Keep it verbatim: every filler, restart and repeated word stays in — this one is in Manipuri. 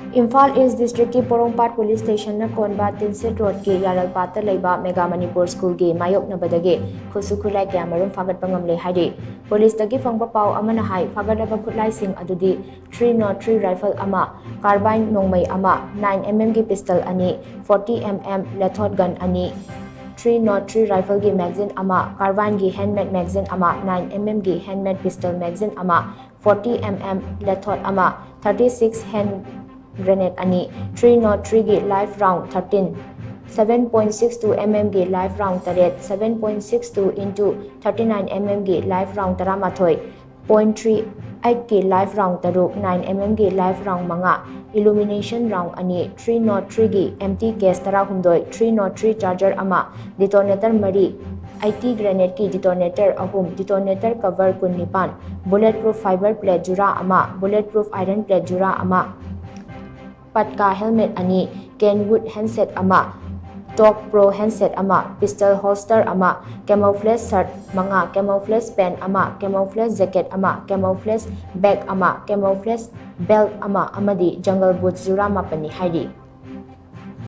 ꯏꯝꯐꯥꯜ ꯏꯁ ꯗꯤꯁꯇ꯭ꯔꯤꯛꯀꯤ ꯄꯣꯔꯣꯝꯄꯥꯠ ꯄꯨꯂꯤꯁ ꯁ꯭ꯇꯦꯁꯟꯅ ꯀꯣꯟꯕ ꯇꯤꯟꯁꯤꯠ ꯔꯣꯗꯀꯤ ꯌꯥꯔꯜꯄꯥꯠꯇ ꯂꯩꯕ ꯃꯦꯒꯥ ꯃꯅꯤꯄꯨꯔ ꯁ꯭ꯀꯨꯜꯒꯤ ꯃꯥꯌꯣꯛꯅꯕꯗꯒꯤ ꯈꯨꯠꯁꯨ ꯈꯨꯠꯂꯥꯏ ꯀꯌꯥꯃꯔꯨꯝ ꯐꯥꯒꯠꯄ ꯉꯝꯂꯦ ꯍꯥꯏꯔꯤ꯫ ꯄꯨꯂꯤꯁꯇꯒꯤ ꯐꯪꯕ ꯄꯥꯎ ꯑꯃꯅ ꯍꯥꯏ, ꯐꯥꯒꯠꯂꯕ ꯈꯨꯠꯂꯥꯏꯁꯤꯡ ꯑꯗꯨꯗꯤ three nought three rifle ꯑꯃ, carbine ꯅꯣꯡꯃꯩ ꯑꯃ, nine MM ꯒꯤ pistol ꯑꯅꯤ, forty MM ꯂꯦꯊꯣꯠ gun ꯑꯅꯤ, three nought three rifle ꯒꯤ magazine ꯑꯃ, carbine ꯒꯤ handmade magazine ꯑꯃ, nine MM ꯒꯤ handmade pistol magazine ꯑꯃ, forty MM ꯂꯦꯊꯣꯠ ꯑꯃ, thirty six hand grenade ꯑꯅꯤ, three nought three ꯒꯤ live round thirteen, seven point six two MM ꯒꯤ live round ꯇꯔꯦꯠ, seven point six two into thirty nine MM ꯒꯤ live round ꯇꯔꯥꯃꯥꯊꯣꯏ, point three eight ꯀꯤ live round ꯇꯔꯨꯛ, nine MM ꯒꯤ live round ꯃꯉꯥ, illumination round ꯑꯅꯤ, three nought three ꯒꯤ empty case ꯇꯔꯥꯍꯨꯝꯗꯣꯏ, three nought three charger ꯑꯃ, detonator ꯃꯔꯤ, eighty grenade ꯀꯤ detonator ꯑꯍꯨꯝ, detonator cover ꯀꯨꯟꯅꯤꯄꯥꯟ, bullet proof fiber plate ꯖꯨꯔꯥ ꯑꯃ, bullet proof iron plate ꯖꯨꯔꯥ ꯑꯃ, ꯄꯠꯀꯥ helmet ꯑꯅꯤ, Kenwood handset ꯑꯃ, Tok Pro handset ꯑꯃ, pistol holster ꯑꯃ, camouflage shirt ꯃꯉꯥ, camouflage pant ꯑꯃ, camouflage jacket ꯑꯃ, camouflage bag ꯑꯃ, camouflage belt ꯑꯃ ꯑꯃꯗꯤ jungle boots ꯖꯨꯔꯥ ꯃꯥꯄꯟꯅꯤ ꯍꯥꯏꯔꯤ꯫